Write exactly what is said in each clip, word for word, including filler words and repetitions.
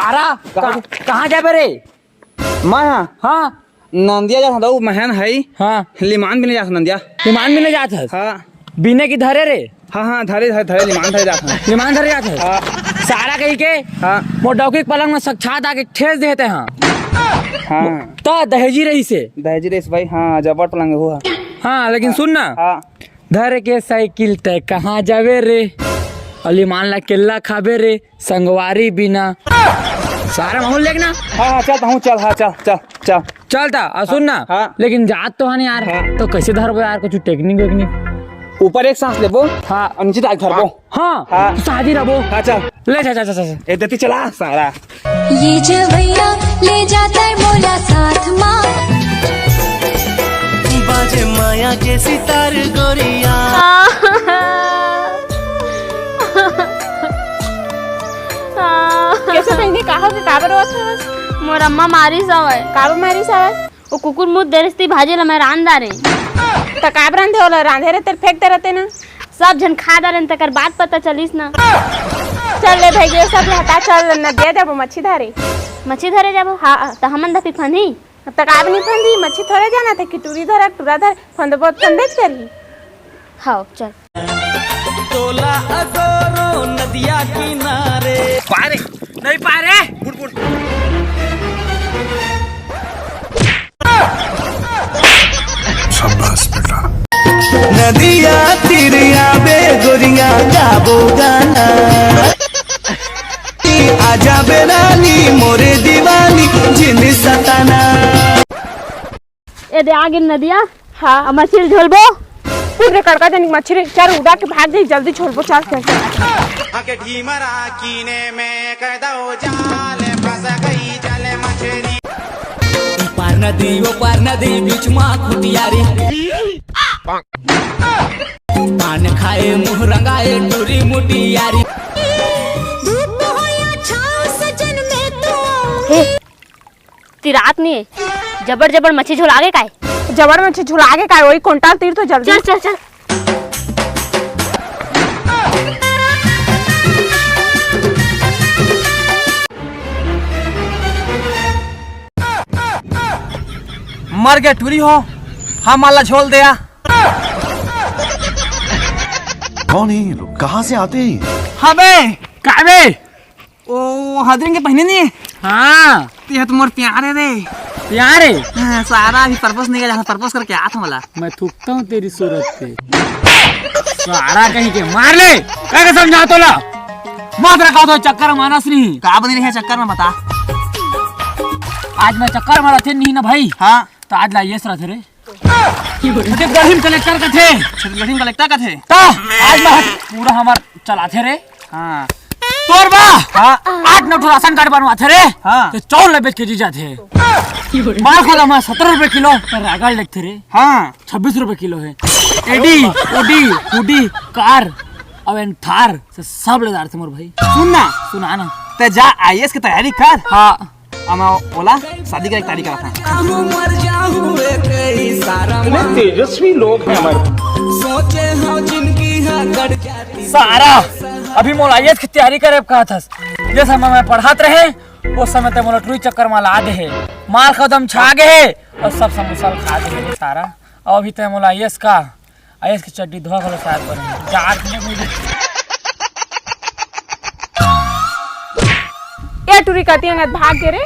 अरा, कहाँ, कहाँ जाबे रे? मैं हाँ। हाँ। नंदिया जात हूँ, महन है। हाँ। लिमान बिने जात हूँ नंदिया। लिमान बिने जात हस? हाँ। बिने की धरे रे? हाँ, हाँ, धरे, धरे, धरे, लिमान धरे जात हूँ। लिमान धरे जात हस? हाँ। सारा कही के हाँ। मोर डौकी के पलंग में साक्षात आके ठेस देते हैं। हाँ। त दहेजी रहिसे। दहेजी रहिसे भाई, हाँ, जबर पलंग हुआ। हाँ, लेकिन सुन ना। हाँ। धर के साइकिल तय कहाँ जाबे रे? अउ लिमान ला केला खाबे रे, संगवारी बिना। सारा माहौल देखना। हाँ, हाँ, चल, हूँ, चल, हाँ, चल, चल, चल। चल ता, आ, सुन ना। हाँ। लेकिन जात तो हन यार, हाँ। तो कैसे धरबो यार, कुछ टेक्निक वेक्निक? ऊपर एक सांस लेबो, हाँ। अउ नीचे जाके धरबो। हाँ, हाँ। तो शादी रबो। हाँ, चल। ले, जा, जा, जा, जा, जा। ए, देती चला, सारा। ये जवैया ले जाता है मोला साथ मा। बाजे माया के सितार गोरिया। कैसे बहिनी, का होगे, काबर रोवत हवस? मोर अम्मा मारिस हवय। काबर मारिस हवय? वो कुकुर मुत दे रहिस ती भाजी ला मैं रांध डारें। त काबर रांधे ओला? रांधे रहते फेंक दे रहते ना। सब झन खा डारेन, तकर बाद पता चलिस ना। चल ले भाई, ये सब हटा, चल नदिया जाबो मच्छी धरे। मच्छी धरे जाबो? हाँ। त हमन दफी फंदी? त काबर नहीं फंदी, मच्छी थोड़े जाना थे कि टूरी धर, टूरा धर, फंदबो त फंदेच करही। हाँ, चल। तोला अगोरो नदिया किनारे। पारे, नहीं पारे। बुड़, बुड़। शाबाश बेटा। नदिया तीर आबे गोरिया गाबो गाना। आ जाबे रानी मोरे दीवानी जिन सताना। ए दे आ गे नदिया। हाँ। अब मछली झोलबो। पूरे कड़का जनिक मछली, चल उड़ा के भाग जाई, जल्दी झोलबो, चल, चल, चल। आके ढीमरा कीने में कह दो जाल, फंस गई जल मछली। पार नदी, वो पार नदी, बीच मा खुटिया रे। पान खाए, मुंह रंगाए, टूरी मुटिया रे। धूप हो या छाँव, सजन में तू। तिरात नहीं है। जबर जबर मच्छी झोल आगे काय? जबर मच्छी झोल आगे काय? वही कोंटाल तीर तो जल्दी। चल, चल, चल। मर गए टूरी हो, हमला झोल दे आ। कौन है ये लोग? कहाँ से आते हैं ये? हबे, काबे? ओ, हदरिंग के पहिने नहीं? हाँ। ते ह तो मोर प्यार हे रे। प्यार हे? हाँ, सारा अभी propose नहीं किया, propose करके आ था मला। मैं थूकता हूँ तेरी सूरत पे। सारा कहीं के, मार ले। काय का समझा तोला? मत रखा तो चक्कर मानस नहीं। का बनी रही है चक्कर में, बता। आज मैं चक्कर मारा थे नहीं ना भाई। हाँ। तो आज ला yes रहा थे रे। छत्तीसगढ़ी में कलेक्टर कथे। छत्तीसगढ़ी में कलेक्टर कथे। त आज मैं पूरा हमार चलाथे रे। हाँ। तोर बा। हाँ। आठ नौ ठो राशन कार्ड बनवाथे रे। हाँ। त चाउर ल बेच के जी जाथे। माल खोला मैं सत्रह रुपए किलो, त रागड़ लेथे रे। हाँ। छब्बीस रुपए किलो हे। एडी, ओडी, हुडी, कार, अउ एन थार से सब ले डारथे मोर भाई। सुन ना। सुना ना। ते जा IAS की तैयारी कर। हाँ। अब मैं ओला शादी के एक तारीख रखा। इतने तेजस्वी लोग हैं हमारे। सारा, अभी मोला IAS की तैयारी करे कहा था। जे समय मैं पढ़ात रहे, उस समय ते मोला टूरी चक्कर में ला दे हे। माल कदम छा गे हे अउ सब समोसा खा दे हे सारा। अउ अभी ते मोला IAS का आयस के चड्डी धोआ घलो साथ बने। जात में मुझे ए टूरी कती अंगत भाग गे रे।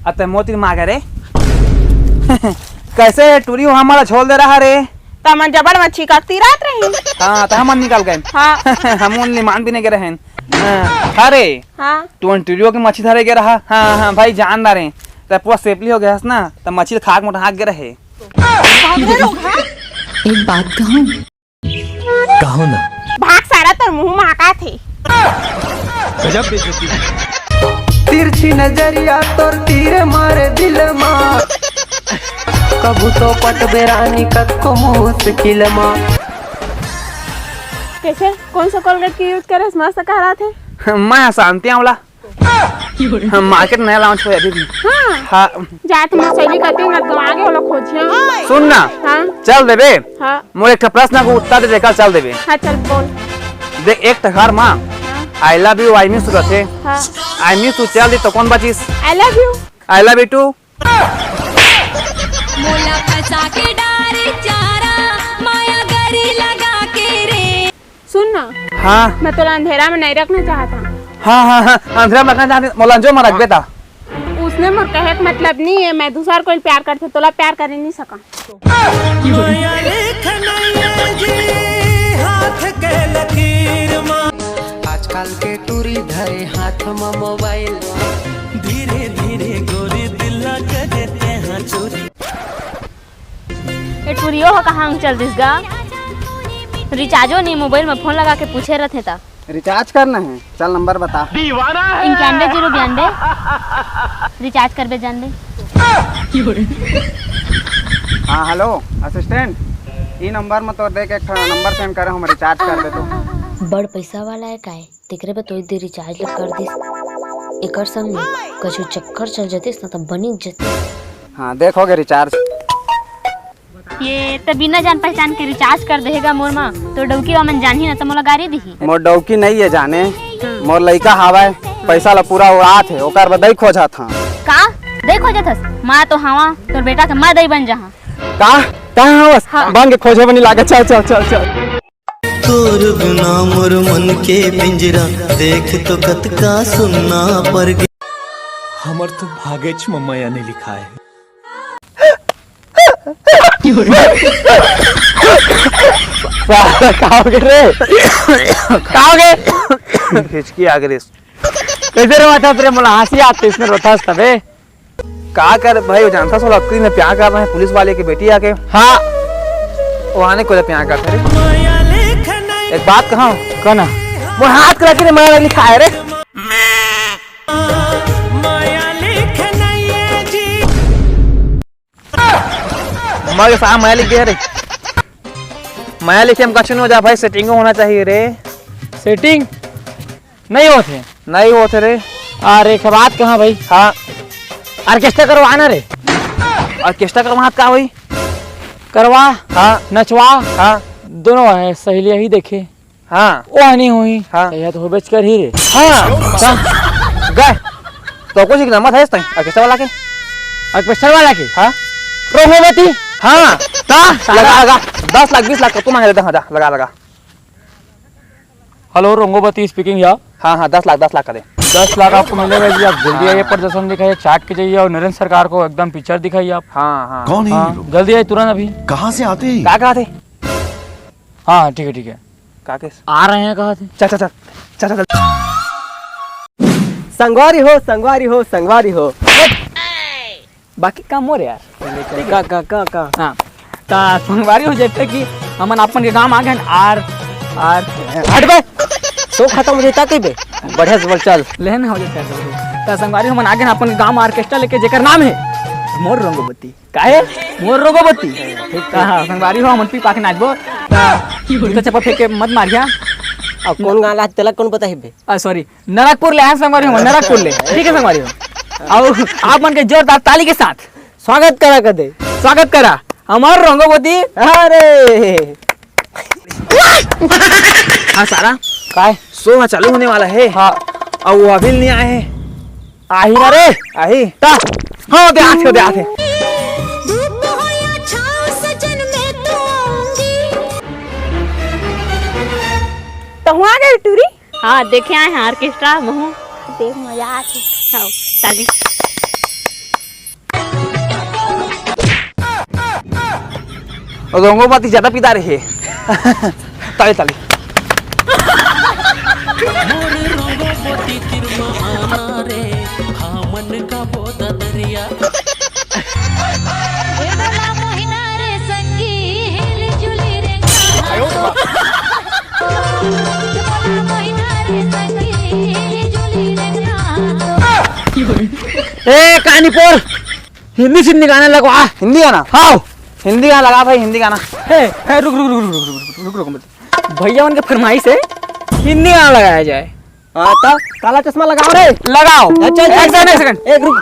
अते मोती मागे रे। कैसे टूरी हो हमला झोल दे रहा रे? त मन जबड़ मच्छी का तीरात रही। हाँ, त हमन निकल गए। हाँ। हम उन निमान भी नहीं गे रहे। हाँ, अरे। हाँ। तू उन टूरियों की मच्छी धरे गे रहा। हाँ, हाँ, भाई जान डारे। त पूरा सेपली हो गया हस ना, त मच्छी खा के मोटा हाथ गे रहे। एक बात कहूँ? कहो ना। भाग सारा, तोर मुंह महाकात हे। गजब बेइज्जती। तिरछी नजरिया तोर तीर मारे दिल मा। कभू तो पटबे रानी कतको मुश्किल मा। कैसे? कौन सा कोलगेट के यूज करे? मस्त कहा रहा थे। मैं शांति आंवला। हम मार्केट नया लॉन्च होय अभी भी। हाँ। हाँ। जात में सैली कती मत गवा के ओला खोजिया। सुन ना। हाँ। चल देबे। हाँ। मोर एक ठो प्रश्न के उत्तर दे दे, कल चल देबे। हाँ, चल बोल। देख, एक ठो घर मा हाँ। I love you, I miss you कथे। हाँ। I miss you चल दी तो कौन बचिस? I love you। I love you too। मोला फंसा के डारे चारा, माया गरी लगा के रे। सुन ना। हाँ। मैं तोला अंधेरा में नहीं रखना चाहता। हाँ, हाँ, हाँ, अंधेरा में रखना चाहते, मोला अंजोर में रखबे ता। उसने मोर कहे के मतलब नहीं है, मैं दूसर कोई प्यार करते, तोला प्यार करे नहीं सका। माया लेख नइये जी, हाथ के लकीर मा। आजकल के टूरी धरे हाथ म मोबाइल। धीरे धीरे गोरी दिल ला कर देते हैं चोरी। ए टूरियो हो कहाँ चल दिस गा? रिचार्जो नहीं, मोबाइल में फोन लगा के पूछे रहते ता। रिचार्ज करना है, चल नंबर बता। इक्यानवे जीरो बयानवे। रिचार्ज करबे जान दे। हाँ, हेलो, असिस्टेंट, ई नंबर में तोर देख एक ठो नंबर सेंड करे, हम रिचार्ज कर दे तो। बड़ पैसा वाला है काय, तेकरे बर तो एक दे रिचार्ज ला कर दिस। एकर संग में कछु चक्कर चल जतिस ना, तब बनी जतिस। हाँ, देख, हो गए रिचार्ज। ये त बिना जान पहचान के रिचार्ज कर देहेगा मोर मा, तो डौकी वामन जानही ना त मोला गारी दिही। मोर डौकी नहीं है जाने, हम्म। मोर लइका हावय, पैसा ला पूरा उड़ात हे, ओकर बर दई खोजत हां। का? दई खोजत हस? मां तो हावा, तोर बेटा के मां दई बन जहां। का? का हावस? हाँ। बन के खोजे बनी लागे, चल, चल, चल, चल। तोर बिना मोर मन के पिंजरा, देख तो कतका सुन्ना पर गे। हमर तो भागेच म मया नहीं लिखा है। का हो गे रे? का हो गे? हिचकी आ गे रे। कैसे रोवत हस रे? मोला हंसी आत इसने रोथस तबे। का कर भाई, वो जानता सो लक्कड़ी ने प्यार कर रहे हैं पुलिस वाले के बेटी आके। हाँ। वो आने को प्यार करते रे। एक बात कहा। कौन? वो हाथ करा के माया लिखा है रे। माया लिख नहीं है जी। मर के साला माया लिख दिया रे। माया लिखे हम कछु नहीं हो जा भाई, सेटिंग होना चाहिए रे। सेटिंग नहीं होत हे। नहीं होत हे रे। अरे, एक बात कहा भाई। हाँ। ऑर्केस्ट्रा करवाना रे। ऑर्केस्ट्रा करवा का होई? करवा। हाँ। नचवा। हाँ। दोनों है, सहेलिया ही देखे। हाँ। वो नहीं हुई। हाँ। तो यह तो होबेच कर ही रे। हाँ। हाँ। गए। तो कुछ एक नंबर था इस टाइम, ऑर्केस्ट्रा वाला के। ऑर्केस्ट्रा वाला के? हाँ। रोंगोबती। हाँ। ता? लगा, लगा। दस लाख, बीस लाख का तू मांग लेता, हाँ, जा, लगा, लगा। हेलो, रोंगोबती स्पीकिंग या। हाँ, हाँ, दस लाख, दस लाख का दे। दस लाख आपको मिलेगा जी, आप जल्दी आइए, प्रदर्शन दिखाइए, चाट के जाइए और नरेंद्र सरकार को एकदम पिक्चर दिखाइए आप। हाँ, हाँ। कौन है ये हाँ, लोग? जल्दी आइए, तुरंत अभी। कहाँ से आते हैं ये? का कहा थे? हाँ, हाँ, ठीक है, ठीक है। का के? आ रहे हैं, कहा थे। चल, चल, चल। चल, चल, चल। संगवारी हो, संगवारी हो, संगवारी हो। बाकी काम मोर यार। का, का, का, का? हाँ। ता संगवारी हो, जैसे कि हमन अपन के गांव आ गए आर, आर, हट बे। सो खत्म हो जाता कहीं बे। बढ़िया से बोल, चल। लेहन हो जाता है। ता संगवारी हमन आ गए अपन के गांव में ऑर्केस्ट्रा लेके, जेकर नाम है मोर रंगोबती। काहे? मोर रंगोबती। ठीक है। हाँ, संगवारी हो, हमन पी पा के नाचबो। ता जूता चप्पल फेंक के मत मारिया। अब कौन गाना आज तेला कौन पता है बे? आ, सॉरी। नरकपुर ले आए संगवारी हो, नरकपुर ले। ठीक है संगवारी हो। अब आप मन के जोरदार ताली के साथ स्वागत करा कर दे। स्वागत करा हमार रंगोबती। अरे। हाँ सारा। काय? शो ह चालू होने वाला है। हाँ। अब वो अभी नहीं आए हैं। आही ना रे। आही? ता। हाँ, दे आथे, दे आथे। धूप हो या छाँव सजन मैं तो आऊंगी। तो हुआ गए टूरी? हाँ, देखे आए हैं ऑर्केस्ट्रा महू। देख, मजा आथे। हाँ, ताली। रोंगोबती ज्यादा पिता रहे। ताली, ताली। मोर रंगोबती तिरमा आना रे, हमन का बोदा दरिया। ए भला महीना रे संगी, हिल जुली रे। ए, कानीपुर, हिंदी सिंधी गाना लगवा। हिंदी गाना? हाँ। हिंदी गाना लगा भाई, हिंदी गाना। ए, ए, रुक, रुक, रुक, रुक, रुक, रुक, रुक, रुक, रुक, रुक, रुक। भैया उनके फरमाइश है, हिंदी गाना लगाया जाए। हाँ, तो काला चश्मा लगाओ रे। लगाओ। अच्छा, अच्छा, एक सेकंड, एक सेकंड। एक रुक।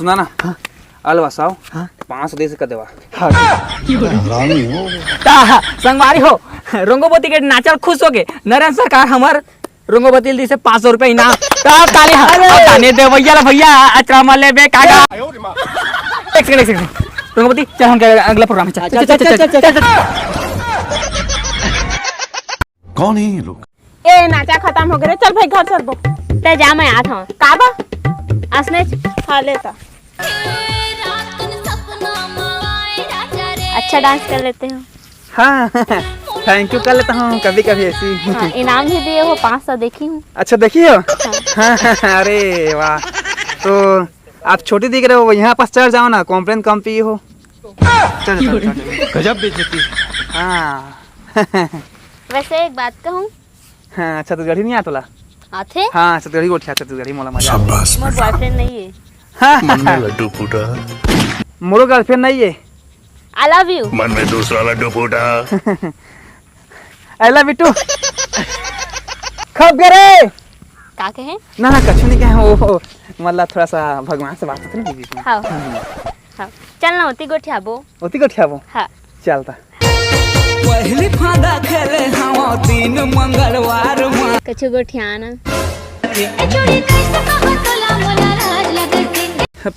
ना ना। हाँ। अलवा साव। हाँ। पाँच सौ दे से कर देवा। हाँ। ता संगवारी हो, रोंगोबती के नाचल खुश होके नरेंद्र सरकार हमर रोंगोबती दिसे पाँच सौ रुपया इनाम। ता ताली, हाँ। अरे! अब ताने देवैया ला भैया, अचरा मा लेबे कागा। एक सेकंड, एक सेकंड। रोंगोबती, चल, हम अगला प्रोग्राम है, चल, चल, चल, चल, चल। कौन है ये लोग? ए, नाचा खतम हो गे रे, चल भाई घर चलबो। ते जा, मैं आत हूँ। का बा? असने च- हाँ, ले ता। अच्छा डांस कर लेते हो। हाँ, थैंक यू कर लेता हूँ कभी कभी ऐसी। हाँ, इनाम भी दिए हो पाँच सौ, देखी हूँ। अच्छा, देखी हो? हाँ। हाँ, अरे वाह। तो आप छोटी दिख रहे हो, यहाँ पास चढ़ जाओ ना, कॉम्प्लेन कम पी हो। चल, चल, चल, चल। गजब बेइज्जती। हाँ। वैसे एक बात कहूँ। हाँ, छत्तीसगढ़ी नहीं आता ला? आथे? हाँ, छत्तीसगढ़ी गोठिया, छत्तीसगढ़ी मोला मजा आथे। शाबाश मोर बेटा। बॉयफ्रेंड नहीं है। हाँ। मन में लड्डू फूटा। मोरो गर्लफ्रेंड नहीं है। I love you। मन में दूसरा लड्डू फूटा। I love you too। खप गे रे। का कहे? ना, ना, कछु नहीं कहे। वो, वो, मतलब थोड़ा सा भगवान से बात होती ना बीच में। हाँ। हाँ। चल ना, ओती गोठियाबो। ओती गोठियाबो? हाँ। चल ता। पहली फांदा खेले हवा दिन मंगलवार मा। कछु गोठियाना।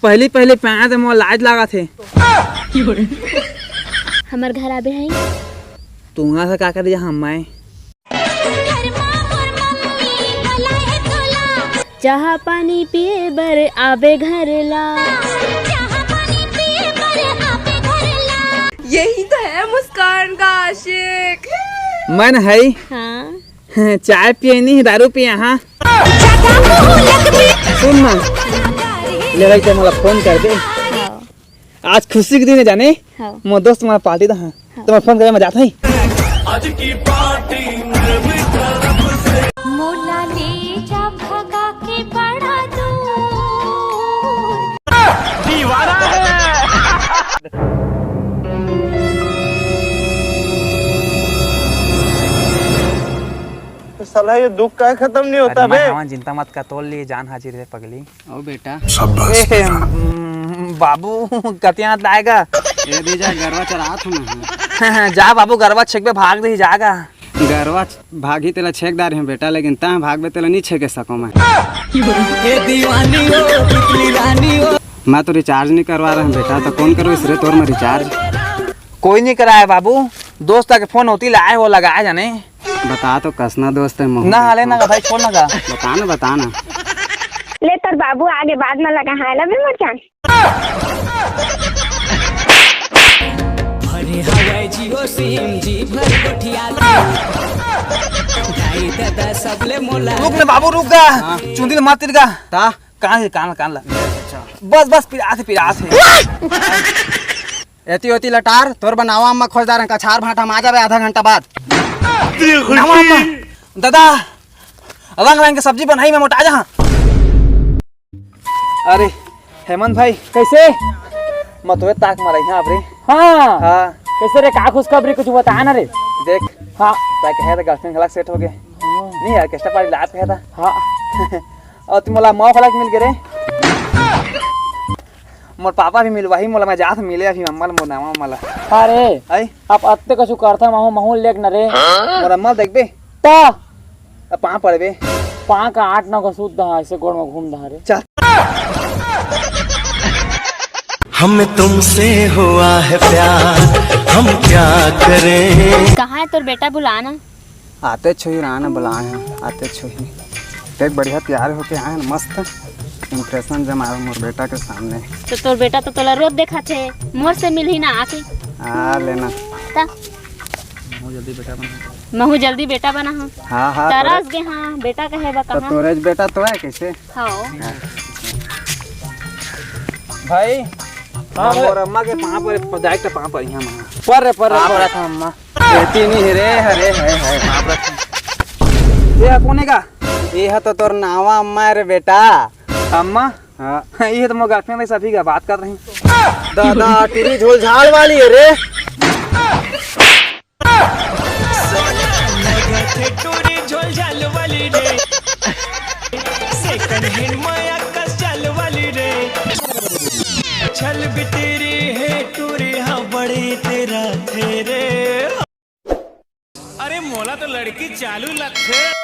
पहली, पहली पाँच मोला लाज लागत हे। हमर घर आबे है। तुहाँ से का करे हम मैं? चाहा पानी पिए बर आबे घर ला। यही तो है मुस्कान का आशिक। मन है। हाँ। चाय पिए नहीं, दारू पिए, हाँ। सुन ना, ले भाई, ते मोला फोन कर दे। हाँ। आज खुशी के दिन है जाने, हाँ। मोर दोस्त मोला पार्टी दा, हाँ। हाँ। तो मैं फोन करे, मैं जाता हूँ। मोला ले जा भगा के बड़ा दूर। दीवाना है। तो साला ये दुख का खत्म नहीं होता अरे बे? मैं हवन, चिंता मत कर, तोर लिए जान हाजिर है पगली। ओ बेटा। शाबाश ए, बेटा। हम्म, बाबू, कतिया आएगा? ए दे जा, गरवा चरात हूँ मैं। जा बाबू, गरवा छेकबे, भाग दे, जागा। गरवा भागी तेला छेक दार हूँ बेटा, लेकिन तह भागबे तेला नहीं छेके सको मैं। ए दीवानी ओ, बिजली रानी ओ। मैं तो रिचार्ज नहीं करवा रहा हूँ बेटा, तो कौन करवाइस रे तोर में रिचार्ज? कोई नहीं कराया बाबू, दोस्त के फोन होती लाए हो लगाया जाने। बता तो कसना दोस्त है मोहन ना के हाले ना फोन। का भाई, छोड़ ना का। बता ना, बता ना। ले तोर बाबू आगे बाद में लगा है ना बे मोर जान। अरे हवाई जियो सिम जी भर गोठिया ला। दाई दादा सबले मोला। रुक ना बाबू, रुक गा। हाँ। चुंदी ले मार तिर गा। ता? कान ले, कान, कान ला। अच्छा। बस, बस, पिरात हे, पिरात हे। एती ओती लटार, तोर बनावा अम्मा खोज दार, कछार भांटा हम आ जाबे आधा घंटा बाद। नवा अम्मा, दादा, रंग रंग के सब्जी बनाही, मैं मोटा जहाँ। अरे हेमंत भाई, कैसे? मैं तो ताक मारा यहाँ आप रे। हाँ। हाँ। कैसे रे, का खुशखबरी, कुछ बता ना रे। देख। हाँ। तय कहे तो गर्लफ्रेंड गलत सेट हो गए। हाँ। नहीं यार, ऑर्केस्ट्रा पार्टी लात कहे था। हाँ। और तुम मोला मौका लग मिल गए रे। मोर पापा भी मिलवाही मोला, मैं जात मिले अभी अम्मा ला, मोर नावा अम्मा ला। अरे, आई? आप अत्ते कछु करथा, महू, महू लेक न रे। मोर अम्मा ला देखबे? ता? अब पाँव पड़बे। पाँव का आठ नौ का सूत दहा, ऐसे गोड़ में घूम दहा रे। चल। हमें तुमसे हुआ है प्यार, हम क्या करें। कहाँ है तोर बेटा, बुला ना। आते छुही राना बुलाए हैं, आते छुही। देख बढ़िया तैयार होके आए हैं, मस्त इंप्रेशन जमाए मोर बेटा के सामने। तो तोर बेटा तो तोला रोज देखा थे, मोर से मिलही ना आके। आ लेना। ता? महू जल्दी बेटा बना। महू जल्दी बेटा बना हाँ। हाँ, हाँ, तरस तोरे गे हाँ, बेटा कहे बा तो कहाँ? तोरे बेटा तो है कैसे? हाँ। भाई, हाँ, हाँ, भाई। मोर अम्मा के पाँव पर, direct पाँव पर यहाँ माँ। पर रे, पर रे, पाँव पर। पर था अम्मा। बेटी नहीं है रे, अरे, है, है। ये है कोने का? ये है तो तोर नावा अम्मा है रे बेटा। अम्मा? हाँ। ये तो मोर girlfriend है, सभी का बात कर रही। दादा, टूरी झोल झाल वाली है रे। टूरी झोल झाल वाली रे। Second hand माया कस चाल वाली रे। छल भी तेरी है टूरी, हाँ बड़ी तेरा है रे। अरे मोला तो लड़की चालू लगथे।